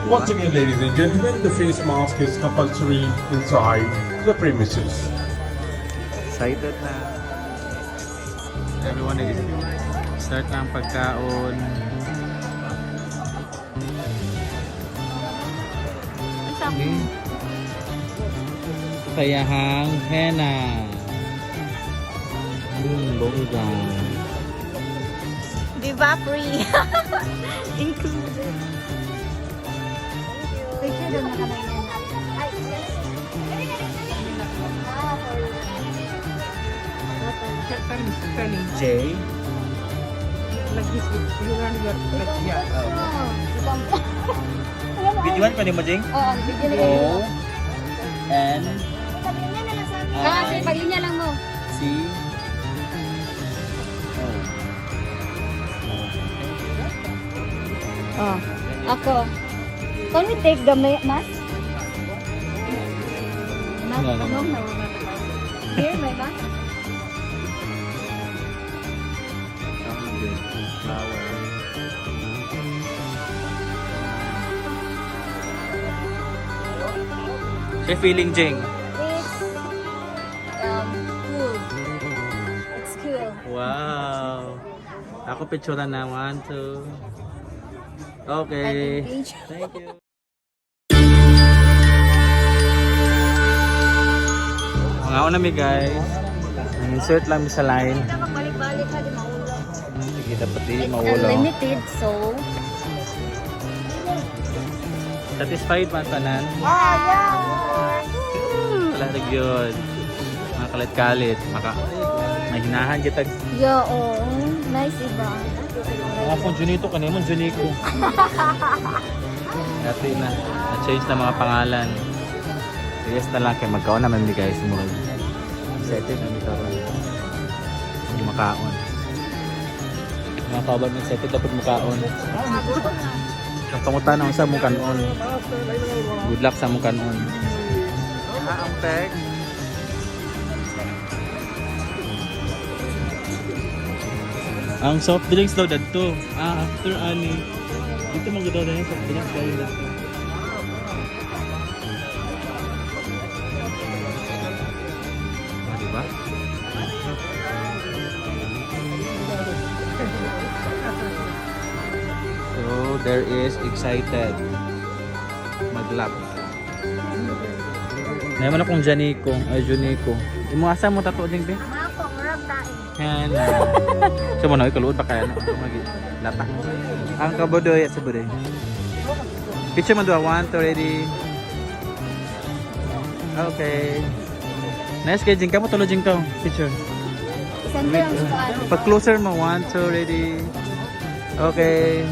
Once again, ladies and gentlemen, the face mask is compulsory inside the premises. Excited na. Everyone is start na ang pagkaon. Okay. Kayahang henna. Bongga. Di ba free? Included. Picture doon na kamay na. Ay, J. Like this, you run your like, yeah. Videoan pa ni mo, Jing? Oo, video na O N Ah, sige, paglinya lang mo. C O. Oh, ako. Can we take the mask? Mask? No, no, no. No, no. Here, may mask? Flower. Siya feeling, Jing. It's cool. It's cool. Wow. Ako picture na. One, two. Okay. Thank you. Thank you. Mga una mi, guys. Insert lang mi sa line. Magbalik-balik ka, di maulo. Sige, dapat di It's maulo. unlimited, so... Satisfied man tanan? Ah, yeah! Wala na yun. Mga kalit-kalit. Maka, may hinahan kita. Yeah, oh. Nice, iba. Mga kung Junito, kanina mo Juniko. Dati na. Na-change na mga pangalan. Yes na lang kay magkaon naman mi, guys. Murag. Excited na mi karon. Hindi makaon. Mga kaban excited dapat makaon. Ang pangutan ang sa mong kanon. Good luck sa mong kanon. Ang peg. Ang soft drinks daw dadto. Ah, after ani. Dito man gud daw yung soft drinks dahil dadto. Ah, di ba? So, there is excited. Maglap. Naman akong Janico. Ay, Junico. Imo asa mo tato ding be? Ako, murag tayo. Yan. So mo na kaluod pa kaya no. Magi lata. Ang kabudoy sa budoy. Picture mo duha, one, two, ready. Okay. Nice kay Jing, kamo tulo Jing ka. Picture. Center ang squad. Pag closer mo, one, two, ready. Okay.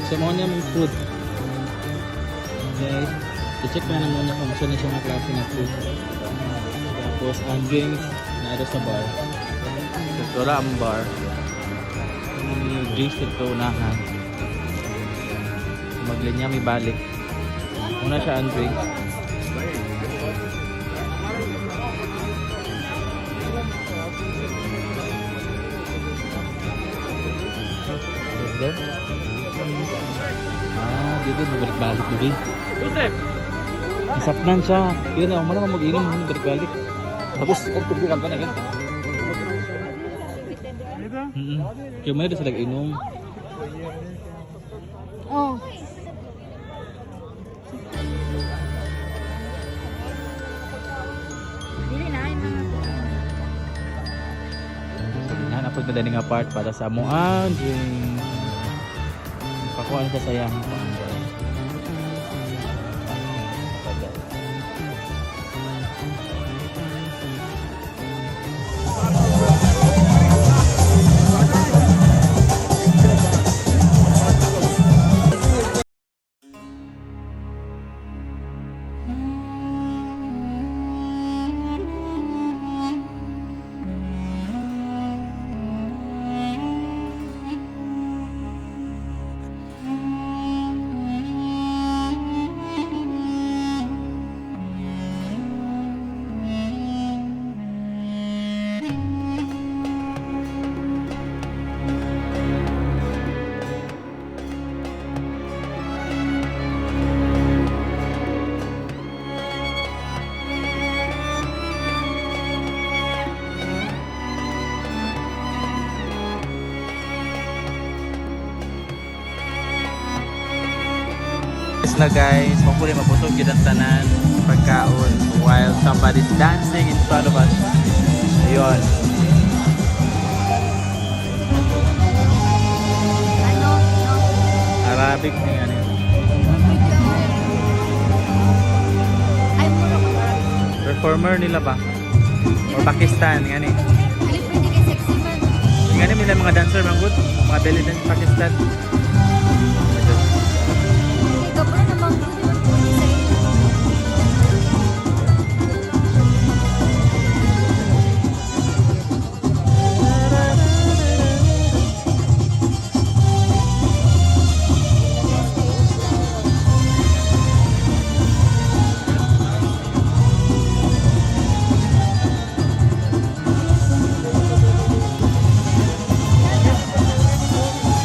So, mo niya mong food. Okay. I-check na naman niya kung saan na siya mga klase ng food. Tapos, ang drinks na sa bar. So, wala ang bar. Yung drinks dito unahan. Maglinya may balik. Una siya ang drinks. There? Ah, dito magbalik-balik dito. Joseph! Nasaktan siya. Yun na, umano mag-inom, balik-balik. Tapos, oh, tubigan ka na ganito. Kaya mo na sila inom. Oh. Dili na ay mga So, ginahanap po na nga part para sa amuan drink. Pakuha na siya sa iyang kuan, guys. Ubos na, guys. Hopefully mabusog yun ang tanan pagkaon while somebody's dancing in front of us. Ayun. Ano? No? Arabic ni ano yun. Ay, mura ko. Performer nila ba? Or Pakistan, ngani. Dili pwede kay sexy man. Ngani nila mga dancer man good. Mga belly dance Pakistan. Kay gabra naman ko, di ba pwede sa inyo?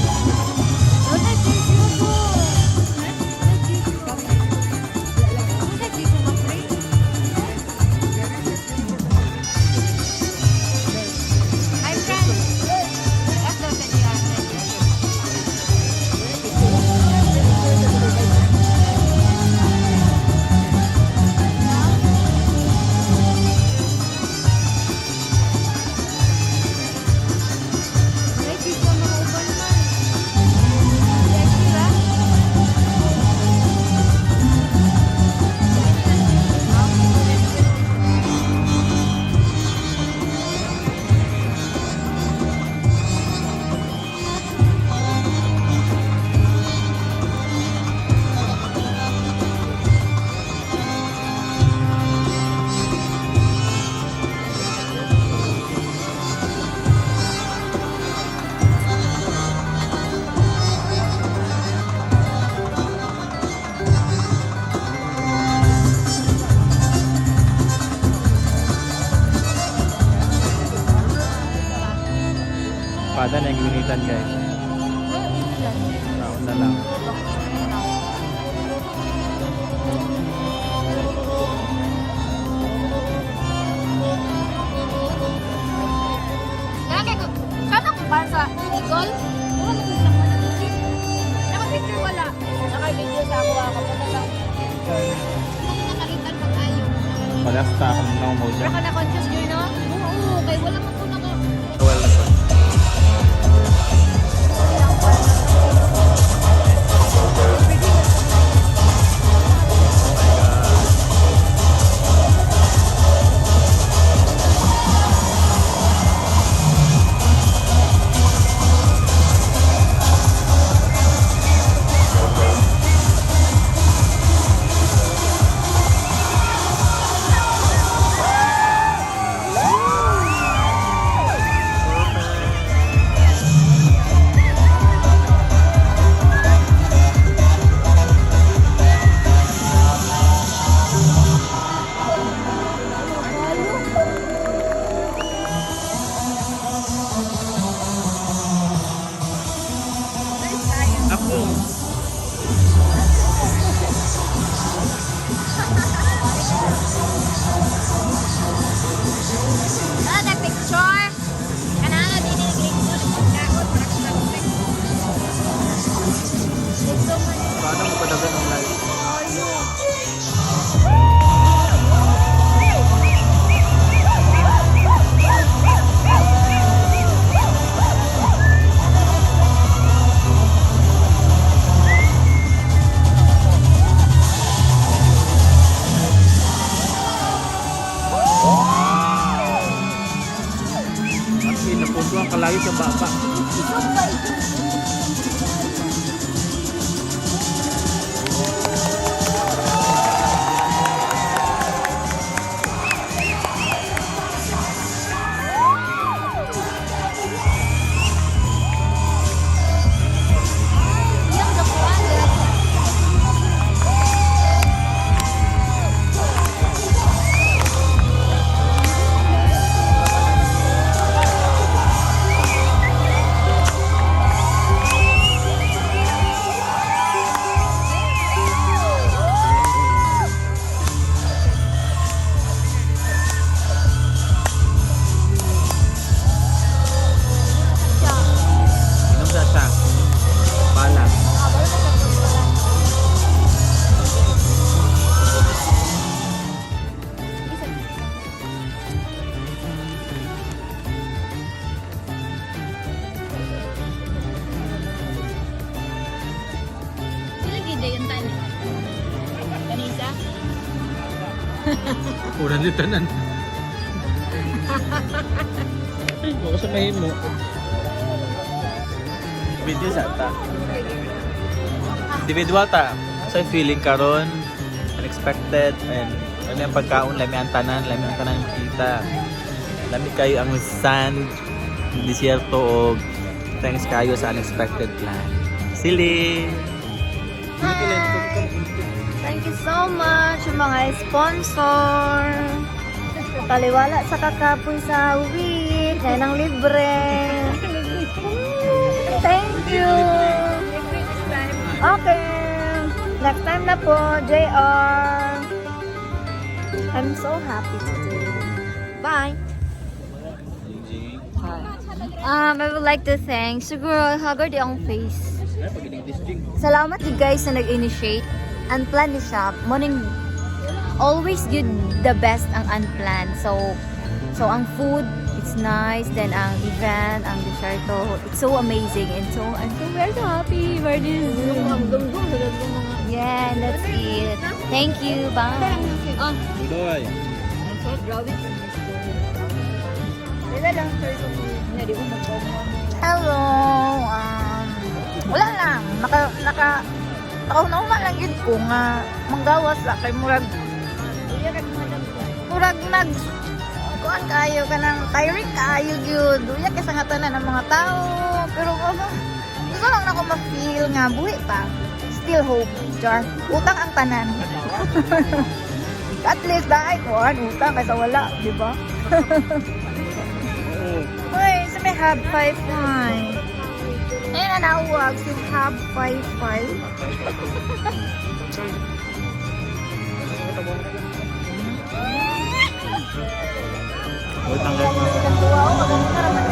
Wala, tissue ko. Wala, tissue. Wala, tissue, ma-pre. Hi, friend. That's the kanya. Ay, tissue ang mga uban man. Ay, sira. Pada na yung ginitan, guys. Tao na lang. Kaya ko, kama ko para sa Nicole? Wala ko sa mga. Naka-picture wala. Naka-video sa ako ako. Punta sa Hindi ko nakalitan pag-ayo. Palasta akong normal Pero dyan. ka na-conscious yun, no? Oo, kay wala man ko naka... Well, ako. Ah, that picture! Kanana, di ni Nicole. Pagkaon, para sa picture. Paano mo padagan ang live? Kasi napunto ang kalayo sa baba. Iyang gapuan, dira. Uran ni tanan. Ay, baka sa mahimo. Video sa ta. Individual ta. Sa feeling karon, unexpected and lami ang pagkaon, lami ang tanan makita. Lami kayo ang sand, ang disyerto o thanks kayo sa unexpected plan. Sili! Hi! Thank you so much sa mga sponsor. Taliwala sa kakapoy sa week. Ngayon ang libre. Thank you. Okay. Next time na po, JR. I'm so happy today. Bye. I would like to thank siguro haggard ang face. Salamat you guys na nag-initiate. Unplanned ni siya. Morning, always good the best ang unplanned. So ang food, it's nice. Then ang event, ang desserto, it's so amazing. And so, I'm so very happy for this. Yeah, that's it. Thank you. Bye. Budoy! Hello. Wala lang. Nakauna lang yun ko nga manggawas la kay murag nag kuan kaayo kanang tiring kaayo gyud. Uya kay sa nga tanan ng mga tao. Pero ano, gusto lang nako ma-feel nga buhi pa. Still hope, jar. Utang ang tanan. At least dahil kuan utang kaysa wala, di ba? Uy, sa may Hub 55. Ayun na nawag si Hub 55. Utang kayo. Wow, maganda.